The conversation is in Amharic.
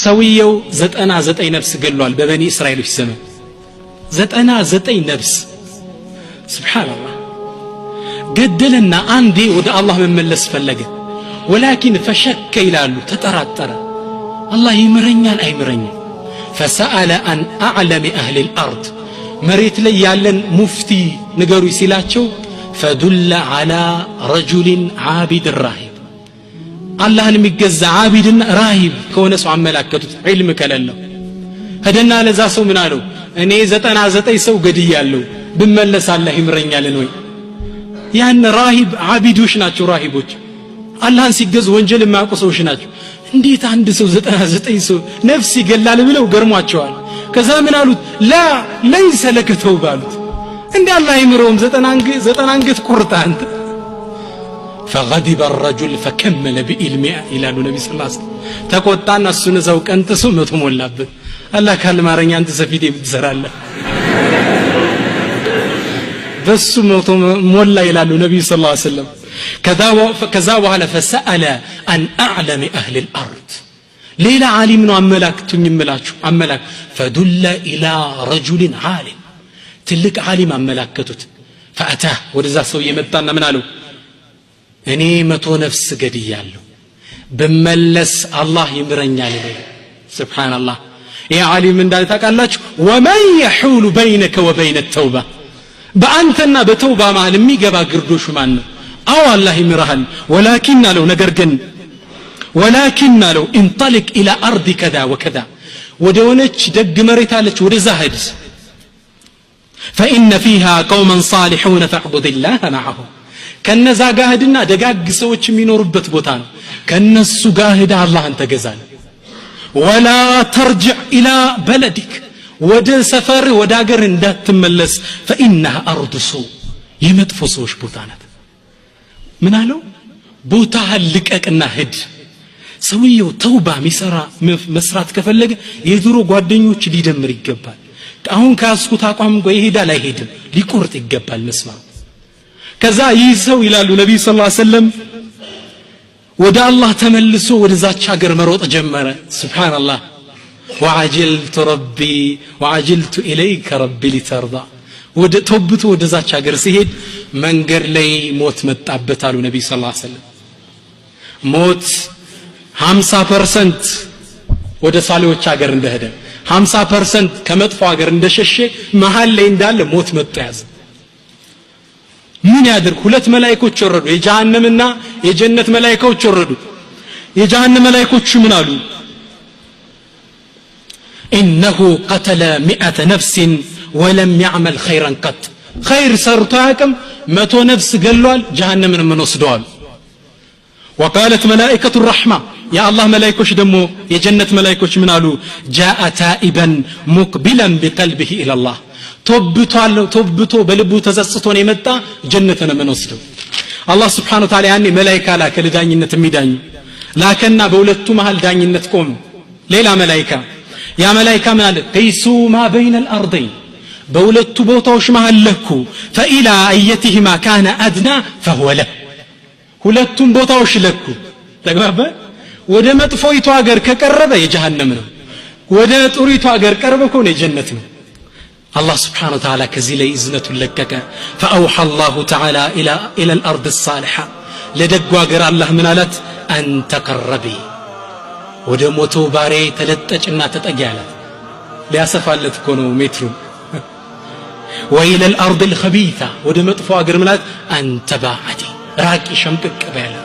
ሰውየው 99 ነፍስ ገሏል። በበኒ እስራኤሎች ዘመን 99 ነፍስ፣ ስብሓንላህ፣ ገደለና አንዴ ወደ አላህ መመለስ ፈለገ። ولكن فشك ይላሉ፣ ተጠራጠረ። አላህ ይምረኛል አይምረኝም? فسأل عن أعلم أهل الأرض፣ መሬት ላይ ያለን ሙፍቲ ንገሩ ሲላቸው فدل على رجل عابد راهب፣ አላህን የሚገዛ ዓቢድና ራሂብ ከሆነ ሰው አመላከቱት። ዒልም ከሌለው ሄደና ለዛ ሰው ምን አለው? እኔ 99 ሰው ገድያለሁ፣ ብመለስ አላህ ይምረኛልን ወይ? ያን ራሂብ ዓቢዶች ናቸው። ራሂቦች አላህን ሲገዙ ወንጀል የማያውቁ ሰዎች ናቸው። እንዴት አንድ ሰው 99 ሰው ነፍስ ይገላል ብለው ገርሟቸዋል። ከዛ ምን አሉት? لا، ليس لك توبة አሉት። እንደ አላህ አይምረውም፣ 90 አንገት ቁርጣ አንተ። فغضب الرجل فكمل به المائة ይላሉ ነቢ ስ ስለም። ተቆጣና እሱን እዛው ቀንጥሶ 100 ሞላበት። አላህ ካልማረኝ አንተ ሰፊት የምትሰራለህ። በሱ 100 ሞላ ይላሉ ነቢዩ ስ ሰለም። ከዛ በኋላ فسأل عن أعلم أهل الأرض፣ ሌላ ዓሊም ነው አመላክቱኝ እምላችሁ አመላክ። فدل إلى رجل عالم፣ ትልቅ ዓሊም አመላከቱት። فأتاه፣ ወደዛ ሰው የመጣና ምን አለው? እኔ 100 ነፍስ ገድያለሁ፣ ብመለስ አላህ ይምረኛል ወይ? ስብሓንላህ፣ ይህ ዓሊም እንዳለ ታውቃላችሁ? ومن يحول بينك وبين التوبة፣ በአንተና በተውባ መሃል የሚገባ ግርዶሹ ማን ነው? አዎ አላህ ይምርሃል፣ ولكن አለው፣ ነገር ግን ولكن አለው انطلق إلى أرض كذا وكذا፣ ወደ ሆነች ደግ መሬት አለች፣ ወደዛ ሂድ። فإن فيها قوما صالحون فاعبد الله معهم፣ ከነዛ ጋር ሂድና ደጋግ ሰዎች የሚኖሩበት ቦታ ነው፣ ከነሱ ጋር ሂድ፣ አላህን ተገዛል። ولا ترجع إلى بلدك፣ ወደ ሰፈር ወደ አገር እንዳትመለስ። فإنها أرض سوء፣ የመጥፎ ሰዎች ቦታ ናት። ምን አለው? ቦታህን ልቀቅና ሂድ። ሰውየው ተውባ ሚሰራ መስራት ከፈለገ የድሮ ጓደኞች ሊደምር ይገባል። አሁን ከያዝኩት አቋም ጋር ይሄዳል አይሄድም ሊቆርጥ ይገባል መስመሩ። ከዛ ይህ ሰው ይላሉ ነቢዩ ስ ሰለም ወደ አላህ ተመልሶ ወደዛች ሀገር መሮጥ ጀመረ። ስብሓንላህ፣ وعجلت ربي وعجلت إليك ربي لترضى። ወደ ተውብቶ ወደዛች ሀገር ሲሄድ መንገድ ላይ ሞት መጣበት አሉ ነቢይ ስ ሰለም። ሞት 50% ወደ ሳሌዎች ሀገር እንደሄደ፣ 50% ከመጥፎ ሀገር እንደሸሸ መሀል ላይ እንዳለ ሞት መጥቶ ያዘ። ምን ያድርግ? ሁለት መላይኮች ወረዱ። የጀሃነምና የጀነት መላይኮች ወረዱ። የጀሃነም መላይኮቹ ምን አሉ? إنه قتل 100 نفس ولم يعمل خيرا قط፣ ኸይር ሰርቶ አያውቅም፣ 100 ነፍስ ገሏል፣ ጀሃነምን ምን ወስደዋል። وقالت ملائكة الرحمة፣ የአላህ መላይኮች ደግሞ የጀነት መላይኮች ምን አሉ? جاء تائبا مقبلا بقلبه إلى الله፣ ቶብቷል፣ ቶብቶ በልቡ ተጸጽቶ ነው የመጣ፣ ጀነትን ምን ወስደው። አላህ ስብሓን ወተዓላ ያኔ መላይካ ላከ፣ ለዳኝነት የሚዳኙ ላከና በሁለቱ መሃል ዳኝነት ቆሙ። ሌላ መላይካ፣ ያ መላይካ ምን አለ? قيسوا ما بين الأرضين፣ በሁለቱ ቦታዎች መሃል ለኩ። فإلى أيتهما كان أدنى فهو له። ሁለቱም ቦታዎች ለኩ፣ ተግባባ። ወደ መጥፎይቱ ሀገር ከቀረበ የጀሃነም ነው፣ ወደ ጥሪቱ ሀገር ቀርበ ከሆነ የጀነት ነው። አላህ ስብሓን ወተዓላ ከዚህ ላይ እዝነቱን ለቀቀ። فأوحى الله تعالى إلى الأرض الصالحة፣ ለደጉ ሀገር አላህ ምን አላት? أن تقربي፣ ወደ ሞተው ባሬ ተለጠጭና ተጠጊ አላት። ሊያሰፋለት እኮ ነው ሜትሩ። وإلى الأرض الخبيثة፣ ወደ መጥፎ ሀገር ምን አላት? أن تباعدي፣ ራቂ፣ ሸምቅቅ በያላት።